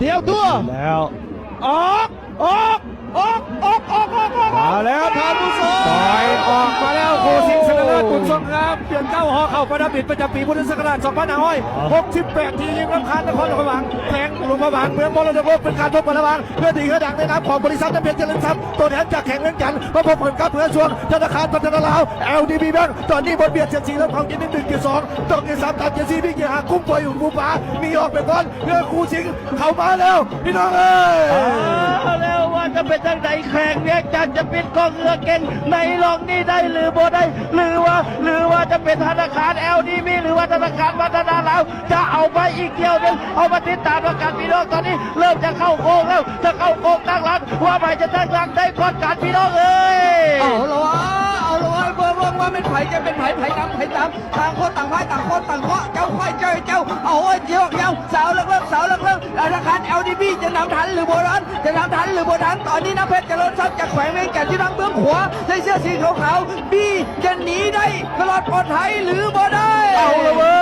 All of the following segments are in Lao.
ທ່ຽວຕົວ ແລ້ວ ອອກ ອອກ ອອກ ອອກ ອອກ ອອກ ອອກ ມາແລ້ວທ່ານຜູ້ຊົມ ຕ່ອຍອອກມາແລ້ວ ຄູ່ຊິງຊະນະເລີດບຸນຊົງງາມ ປ່ຽນເກົ້າຫໍ່ເຂົ້າປະດັບດິນ ປະຈຳປີພຸດທະສັກກະລາດສອງພັນຫ້າຮ້ອຍຫົກສິບແປດ ທີ່ຍິງລຳຄານນະຄອນຫຼວງພະບາງ ແຂວງຫຼວງພະບາງ ເມືອງມໍລະດົກໂລກ ເປັນການພົບກັນລະຫວ່າງເພື່ອນດີເຮືອດັງໃນນາມຂອງບໍລິສັດນ້ຳເພັດຈະເລີນຊັບ ຕົວແທນຈາກແຂວງວຽງຈັນ ມາພົບກັນກັບເຮືອຊ່ວງທະນາຄານພັດທະນາລາວ ແອລດີບີ ແບັງ ຕອນນີ້ບົດບຽດສຽດສີເລີ່ມເຂົ້າເກມທີໜຶ່ງ ທີສອງ ຕໍ່ເກມສາມ ຕາມເກມສີ່ ມີເກມຫ້າ ກຸມປ່ອຍຢູ່ໝູ່ປ່າ ມີອອກໄປກ່ອນ ເຮືອຄູ່ຊິງເຂົ້າມາແລ້ວ ພີ່ນ້ອງເອີຍ ເອົາແລ້ວ ວ່າຈະເປັນຈັ່ງໃດ ແຂວງວຽງຈັນຈະປິດກ້ອງເຮືອເກັ່ງໃນລອງນີ້ໄດ້ຫຼືບໍ່ໄດ້ ຫຼືວ່າ ຫຼືວ່າຈະເປັນທະນາຄານ ແອລດີບີ ຫຼືວ່າທະນາຄານພັດທະນາລາວ ຈະເອົາໄປອີກຖ້ຽວໜຶ່ງ ເອົາມາຕິດຕາມນຳກັນ ພີ່ນ້ອງ ຕອນນີ້ເລີ່ມຈະເຂົ້າໂຄ້ງແລ້ວ ຈະເຂົ້າໂຄ້ງຕັ້ງຫຼັກ ວ່າໃຜຈະຕັ້ງຫຼັກໄດ້ກ່ອນກັນ ພີ່ນ້ອງເອີຍ ເອົາລະວະ ເອົາລະວະ ເບິ່ງວ່າແມ່ນໃຜຈະເປັນໃຜ ໃຜນຳໃຜຕາມ ຕ່າງຄົນຕ່າງພາຍ ຕ່າງຄົນຕ່າງເຄາະ ເຈົ້າຂ້ອຍເຈົ້າໃຫ້ເຈົ້າ ເອົາເອີຍ ເຈົ້າເຈົ້າ ສາວເລິກໆ ສາວເລິກໆ ທະນາຄານ ແອລດີບີ ຈະນຳທັນຫຼືບໍ່ທັນ ຈະນຳທັນຫຼືບໍ່ທັນ ຕອນນີ້ນ້ຳເພັດຈະເລີນຊັບຈາກແຂວງວຽງຈັນ ຢູ່ທາງເບື້ອງຂວາ ໃສ່ເສື້ອສີຂາວໆ ບີ ຈະໜີໄດ້ຕະຫຼອດປອດໄພຫຼືບໍ່ໄດ້ ເອົາລະເວີ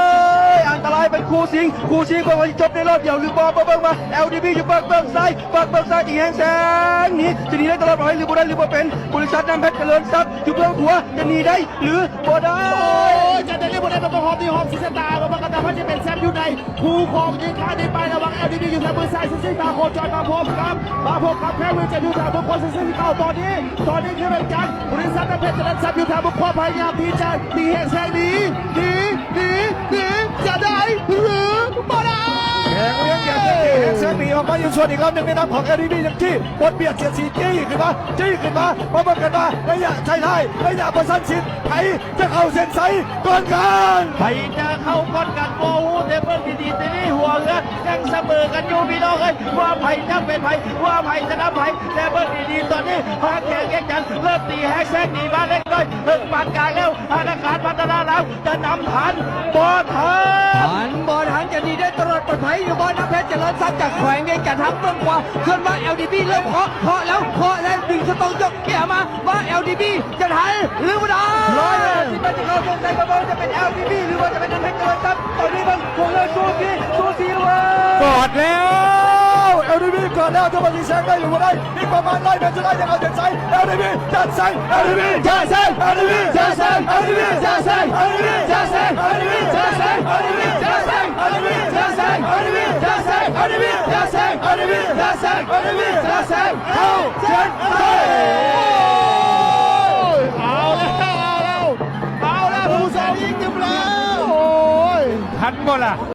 ຍ ອັນຕະລາຍເປັນຄູ່ຊິງ ຄູ່ຊິງເບິ່ງວ່າຊິຈົບໃນລອບດຽວຫຼືບໍ່ ມາເບິ່ງວ່າ ແອລດີບີ ຢູ່ປາກເບື້ອງຊ້າຍ ປາກເບື້ອງຊ້າຍ ຕີແຮງແຊງໜີ ຈະໜີໄດ້ຕະຫຼອດໄພຫຼືບໍ່ໄດ້ ຫຼືບໍ່ເປັນ ບໍລິສັດນ້ຳເພັດຈະເລີນຊັບ ຢູ່ເບື້ອງຂວາ ຈະໜີໄດ້ຫຼືບໍ່ໄດ້ ໂອ້ຍ ຈະໄດ້ຫຼືບໍ່ໄດ້ ມັນກໍຮອບນີ້ຮອບສີຊະຕາ ວ່າມັນກໍຈະໃຜຈະເປັນແຊມຢູ່ໃນ ຄູ່ຂອງຍິງຄານີ້ໄປ ລະຫວ່າງ ແອລດີບີ ຢູ່ທາງເບື້ອງຊ້າຍ ເສື້ອສີຂາວໂຄຈອນມາພົບກັບ ມາພົບກັບແພວິນ ຈະຢູ່ທາງເບື້ອງຂວາ ເສື້ອສີຂາວ ຕອນນີ້ ຕອນນີ້ຄືແມ່ນການ ບໍລິສັດນ້ຳເພັດຈະເລີນຊັບ ຢູ່ທາງເບື້ອງຂວາ ພະຍາຍາມທີ່ຈະຕີແຮງແຊງໜີ ໜີ ໜີ ໜີ ຈະໄດ້ຫຼືບໍ່ໄດ້ ແຂວງວຽງຈັນຈະຕີແຮງແຊງໜີອອກມາຢູ່ສ່ວນອີກລອບໜຶ່ງ ໃນນາມຂອງ ແອລດີບີ ຍັງຈີ້ ບົດບຽດສຽດສີ ຈີ້ຂຶ້ນມາ ຈີ້ຂຶ້ນມາ ມາເບິ່ງກັນວ່າ ໄລຍະທ້າຍໆ ໄລຍະປະຊັນຊິດ ໃຜ ຈະເຂົ້າເສັ້ນໄຊກ່ອນກັນ ໃຜຈະເຂົ້າກ່ອນກັນບໍ່ຮູ້ ແຕ່ເບິ່ງດີໆ ຕອນນີ້ຫົວເຮືອຍັງສະເໝີກັນຢູ່ ພີ່ນ້ອງເອີຍ ວ່າໃຜຈະເປັນໃຜ ວ່າໃຜຈະນຳໃຜ ແຕ່ເບິ່ງດີໆ ຕອນນີ້ທາງແຂວງວຽງຈັນເລີ່ມຕີແຮງແຊງໜີມາເລັກນ້ອຍ ເຖິງປານກາງແລ້ວ ທະນາຄານພັດທະນາລາວຈະນຳທັນບໍ່ທັນ ທັນບໍ່ທັນ ຈະໜີໄດ້ຕະຫຼອດປອດໄພຫຼືບໍ່ ນ້ຳເພັດຈະເລີນຊັບຈາກແຂວງວຽງຈັນ ທາງເບື້ອງຂວາ ເຄື່ອນມາ ແອລດີບີ ເລີ່ມເຄາະ ເຄາະແລ້ວ ເຄາະແລ້ວ ດຶງສະຕົງຍົກເກຍມາ ວ່າ ແອລດີບີ ຈະທັນຫຼືບໍ່ທັນ ຮ້ອຍຫ້າສິບແມັດຈະເຂົ້າຊ່ວງໃນ ບໍ່ວ່າຈະເປັນ ແອລດີບີ ຫຼືວ່າຈະເປັນນ້ຳເພັດຈະເລີນຊັບ ຕອນນີ້ເບິ່ງ ພວກເຮົາສູ້ຊີ ສູ້ຊີເວີຍ ກອດແລ້ວ ແອລດີບີ ກອດແລ້ວ ຈະວ່າຊິແຊງໄດ້ຫຼືບໍ່ໄດ້ ອີກປະມານຮ້ອຍແມັດສຸດທ້າຍ ຍັງເອົາໃຈໃສ່ ແອລດີບີ ຈະແຊງ ແອລດີບີ ຈະແຊງ ແອລດີບີ ຈະແຊງ ແອລດີບີ ຈະແຊງ ແອລດີບີ ຈະແຊງ ເຂົ້າເສັ້ນໄຊ ເອົາແລ້ວ ເອົາແລ້ວ ເອົາແລ້ວ ຜູ້ສອງຍິງຕື່ມແລ້ວ ໂອ້ຍ ທັນບໍ່ລະ?